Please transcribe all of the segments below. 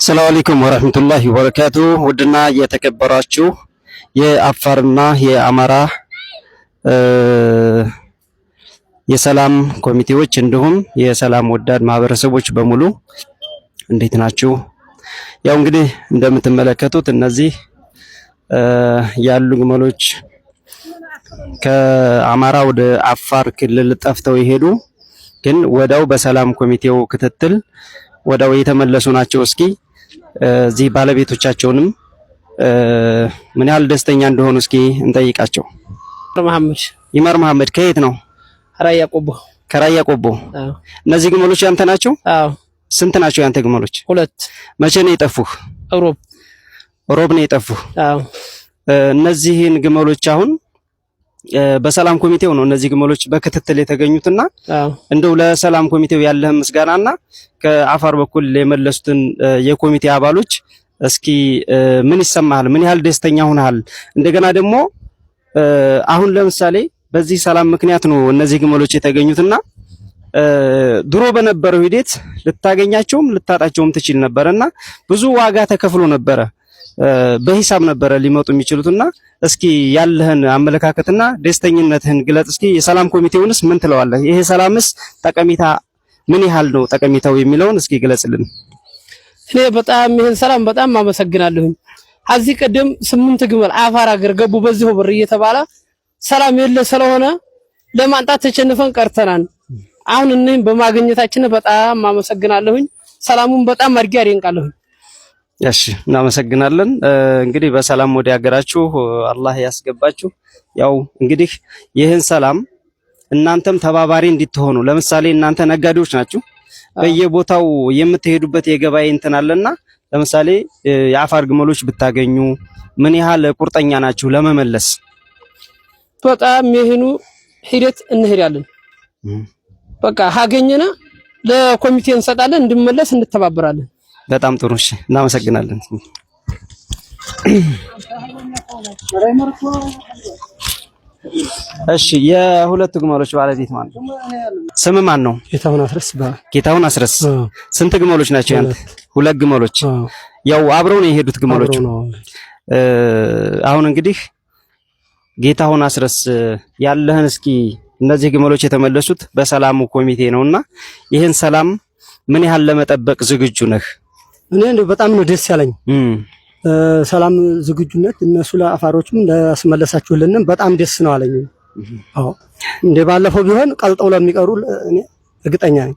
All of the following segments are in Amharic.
ሰላም አለይኩም ወራህመቱላሂ ወበረካቱ። ውድና የተከበራችሁ የአፋርና የአማራ የሰላም ኮሚቴዎች እንዲሁም የሰላም ወዳድ ማህበረሰቦች በሙሉ እንዴት ናችሁ? ያው እንግዲህ እንደምትመለከቱት እነዚህ ያሉ ግመሎች ከአማራ ወደ አፋር ክልል ጠፍተው የሄዱ ግን ወዲያው በሰላም ኮሚቴው ክትትል ወዲያው የተመለሱ ናቸው። እስኪ እዚህ ባለቤቶቻቸውንም ምን ያህል ደስተኛ እንደሆኑ እስኪ እንጠይቃቸው። መሐመድ። ይመር መሐመድ፣ ከየት ነው? ራያ ቆቦ። ከራያ ቆቦ። እነዚህ ግመሎች ያንተ ናቸው? አዎ። ስንት ናቸው ያንተ ግመሎች? ሁለት። መቼ ነው የጠፉህ? ሮብ። ሮብ ነው የጠፉህ? አዎ። እነዚህን ግመሎች አሁን በሰላም ኮሚቴው ነው እነዚህ ግመሎች በክትትል የተገኙትና እንደው ለሰላም ኮሚቴው ያለህን ምስጋናና ከአፋር በኩል የመለሱትን የኮሚቴ አባሎች እስኪ ምን ይሰማሃል? ምን ያህል ደስተኛ ሆነሃል? እንደገና ደግሞ አሁን ለምሳሌ በዚህ ሰላም ምክንያት ነው እነዚህ ግመሎች የተገኙትና ድሮ በነበረው ሂደት ልታገኛቸውም ልታጣቸውም ትችል ነበረና ብዙ ዋጋ ተከፍሎ ነበረ። በሂሳብ ነበረ ሊመጡ የሚችሉትና እስኪ ያለህን አመለካከትና ደስተኝነትህን ግለጽ። እስኪ የሰላም ኮሚቴውንስ ምን ትለዋለህ? ይሄ ሰላምስ ጠቀሜታ ምን ያህል ነው ጠቀሜታው የሚለውን እስኪ ግለጽልን። እኔ በጣም ይሄን ሰላም በጣም አመሰግናለሁኝ። ከዚህ ቀደም 8 ግመል አፋር ሀገር ገቡ በዚሁ ብር እየተባለ ሰላም የለ ስለሆነ ለማንጣት ተቸንፈን ቀርተናል። አሁን እኔም በማግኘታችን በጣም አመሰግናለሁኝ። ሰላሙን በጣም አድርጌ አደንቃለሁኝ። እሺ፣ እናመሰግናለን። እንግዲህ በሰላም ወደ ሀገራችሁ አላህ ያስገባችሁ። ያው እንግዲህ ይህን ሰላም እናንተም ተባባሪ እንድትሆኑ፣ ለምሳሌ እናንተ ነጋዴዎች ናችሁ፣ በየቦታው የምትሄዱበት የገበያ እንትን አለና ለምሳሌ የአፋር ግመሎች ብታገኙ ምን ያህል ቁርጠኛ ናችሁ ለመመለስ? በጣም ይህኑ ሂደት እንሄዳለን። በቃ ካገኘነ ለኮሚቴ እንሰጣለን፣ እንድመለስ እንተባበራለን። በጣም ጥሩ። እሺ፣ እናመሰግናለን። እሺ፣ የሁለቱ ግመሎች ባለቤት ማን ነው? ስም ማን ነው? ጌታሁን አስረስ ይባላል። ጌታሁን አስረስ። ስንት ግመሎች ናቸው ያንተ? ሁለት ግመሎች። ያው አብረው ነው የሄዱት ግመሎቹ። አሁን እንግዲህ ጌታሁን አስረስ ያለህን እስኪ እነዚህ ግመሎች የተመለሱት በሰላሙ ኮሚቴ ነውና ይህን ሰላም ምን ያህል ለመጠበቅ ዝግጁ ነህ? እኔ እንደው በጣም ነው ደስ ያለኝ። ሰላም ዝግጁነት እነሱ ለአፋሮችም እንዳስመለሳችሁልንም በጣም ደስ ነው አለኝ። አዎ፣ እንደ ባለፈው ቢሆን ቀልጠው ለሚቀሩ እኔ እርግጠኛ ነኝ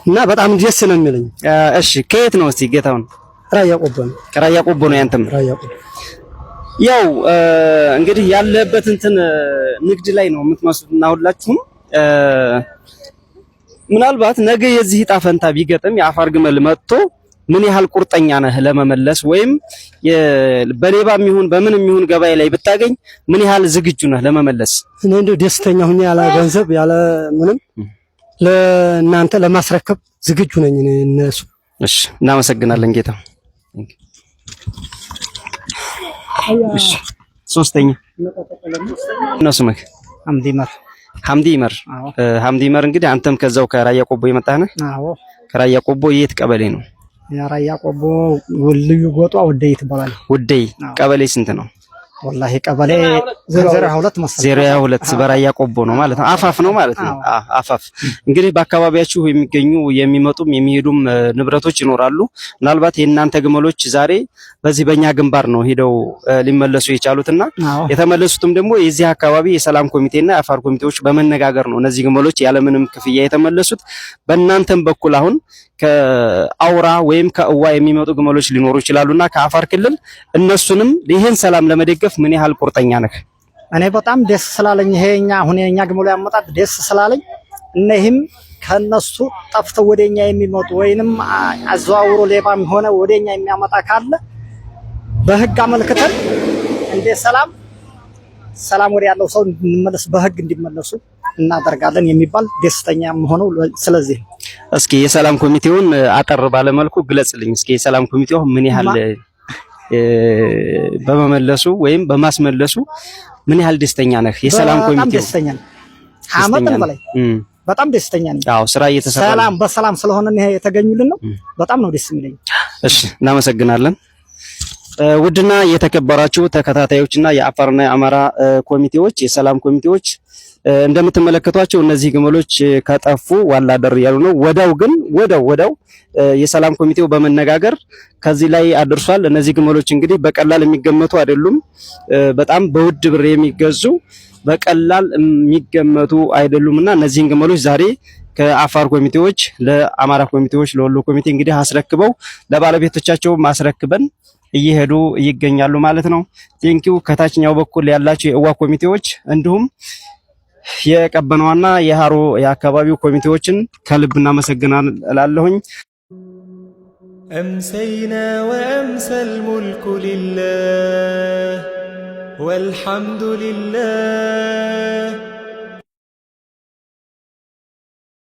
እና በጣም ደስ ነው የሚለኝ። እሺ፣ ከየት ነው እስቲ ጌታሁን? ራያ ቆቦ ነው። ከራያ ቆቦ ነው ያንተም? ራያ ቆቦ። ያው እንግዲህ ያለበት እንትን ንግድ ላይ ነው የምትመስሉት እና ሁላችሁም ምናልባት ነገ የዚህ ዕጣ ፈንታ ቢገጥም የአፋር ግመል መጥቶ ምን ያህል ቁርጠኛ ነህ ለመመለስ ወይም በሌባም ይሁን በምንም ይሁን ገበያ ላይ ብታገኝ ምን ያህል ዝግጁ ነህ ለመመለስ? እኔ እንደው ደስተኛ ሁኜ ያለ ገንዘብ ያለ ምንም ለእናንተ ለማስረከብ ዝግጁ ነኝ እኔ እነሱ። እሺ፣ እናመሰግናለን ጌታ። እሺ፣ ሶስተኛ ነው ስምህ? ሐምዲ መር። ሐምዲ ይመር። ሐምዲ ይመር፣ እንግዲህ አንተም ከዛው ከራያ ቆቦ የመጣህ ነህ? አዎ። ከራያ ቆቦ የት ቀበሌ ነው? የራያ ቆቦ ልዩ ጎጧ ወደይ ትባላለች። ውደይ ቀበሌ ስንት ነው? ወላሂ ቀበሌ 02 መሰለኝ። 022 በራያ ቆቦ ነው ማለት ነው። አፋፍ ነው ማለት ነው። አፋፍ እንግዲህ በአካባቢያችሁ የሚገኙ የሚመጡም የሚሄዱም ንብረቶች ይኖራሉ። ምናልባት የእናንተ ግመሎች ዛሬ በዚህ በእኛ ግንባር ነው ሄደው ሊመለሱ የቻሉትና የተመለሱትም ደግሞ የዚህ አካባቢ የሰላም ኮሚቴና የአፋር ኮሚቴዎች በመነጋገር ነው እነዚህ ግመሎች ያለምንም ክፍያ የተመለሱት። በእናንተም በኩል አሁን ከአውራ ወይም ከእዋ የሚመጡ ግመሎች ሊኖሩ ይችላሉና ከአፋር ክልል እነሱንም ይህን ሰላም ለመደገፍ ምን ያህል ቁርጠኛ ነህ? እኔ በጣም ደስ ስላለኝ ይሄ እኛ አሁን የኛ ግመሉ ያመጣጥ ደስ ስላለኝ እነዚህም ከነሱ ጠፍተው ወደኛ የሚመጡ ወይንም አዘዋውሮ ሌባም ሆነ ወደኛ የሚያመጣ ካለ በህግ አመልክተን እንደ ሰላም ሰላም ወደ ያለው ሰው እንዲመለስ በህግ እንዲመለሱ እናደርጋለን የሚባል ደስተኛ ሆነው ስለዚህ ነው። እስኪ የሰላም ኮሚቴውን አጠር ባለመልኩ ግለጽልኝ። እስኪ የሰላም ኮሚቴው ምን ያህል በመመለሱ ወይም በማስመለሱ ምን ያህል ደስተኛ ነህ? የሰላም በጣም ኮሚቴው ደስተኛ ነኝ። ከመጠን በላይ። በጣም ደስተኛ ነኝ። አዎ ስራ እየተሰራ ነው። ሰላም በሰላም ስለሆነ ይሄ የተገኙልን ነው። በጣም ነው ደስ የሚለኝ። እሺ እናመሰግናለን። ውድና የተከበራችሁ ተከታታዮችና የአፋርና የአማራ ኮሚቴዎች፣ የሰላም ኮሚቴዎች፣ እንደምትመለከቷቸው እነዚህ ግመሎች ከጠፉ ዋላ አደር እያሉ ነው። ወዳው ግን ወዳው ወዳው የሰላም ኮሚቴው በመነጋገር ከዚህ ላይ አድርሷል። እነዚህ ግመሎች እንግዲህ በቀላል የሚገመቱ አይደሉም። በጣም በውድ ብር የሚገዙ፣ በቀላል የሚገመቱ አይደሉም እና እነዚህን ግመሎች ዛሬ ከአፋር ኮሚቴዎች ለአማራ ኮሚቴዎች፣ ለወሎ ኮሚቴ እንግዲህ አስረክበው፣ ለባለቤቶቻቸው አስረክበን እየሄዱ ይገኛሉ ማለት ነው። Thank you። ከታችኛው በኩል ያላቸው የእዋ ኮሚቴዎች እንዲሁም የቀበናዋና የሃሮ የአካባቢው ኮሚቴዎችን ከልብ እናመሰግናለን እላለሁኝ። أمسينا وأمسى الملك لله والحمد لله.